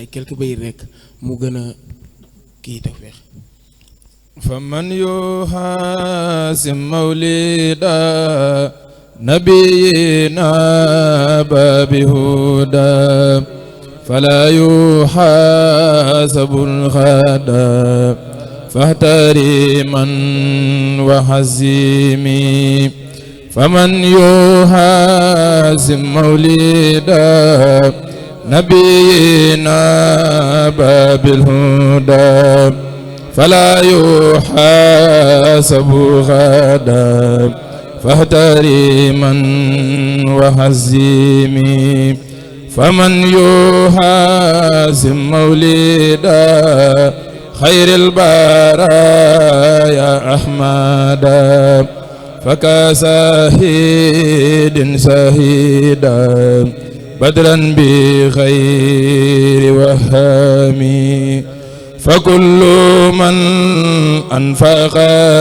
ay quelques bay rek mu gën a kii tawfeex. faman yuhaasim mawlida nabiyina babi huda fala yuhaasabul xada fahtariman wa hazimi faman yuhaasim mawlida nabiyina babil huda فلا يحاسب غدا فاحترما وهزيمي فمن يحاسب مولدا خير البرايا أحمدا فكساهد سهيدا بدرا بخير وهامي فكل من أنفق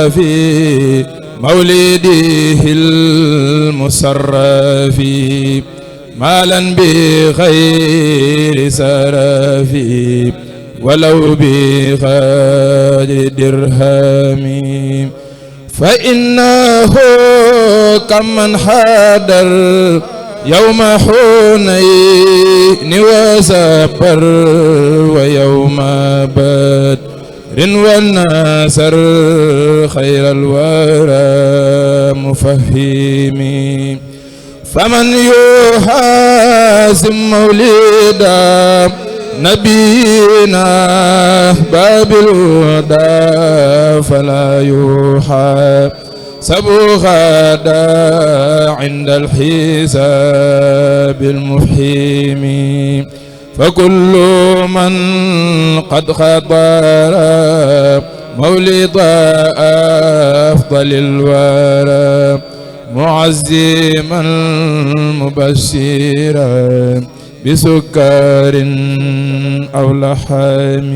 في مولده المسرف مالا بخير سرف ولو بخير درهم فإنه كمن حضر يوم حنين وسبر ويوم بدر والنصر خير الورى مفهمي فمن يحاسب مولدا نبينا باب الهدى فلا يحاسب غدا عند الحساب المفحم فكل من قد خطر مولد أفضل الورى معزما مبشرا بسكر أو لحم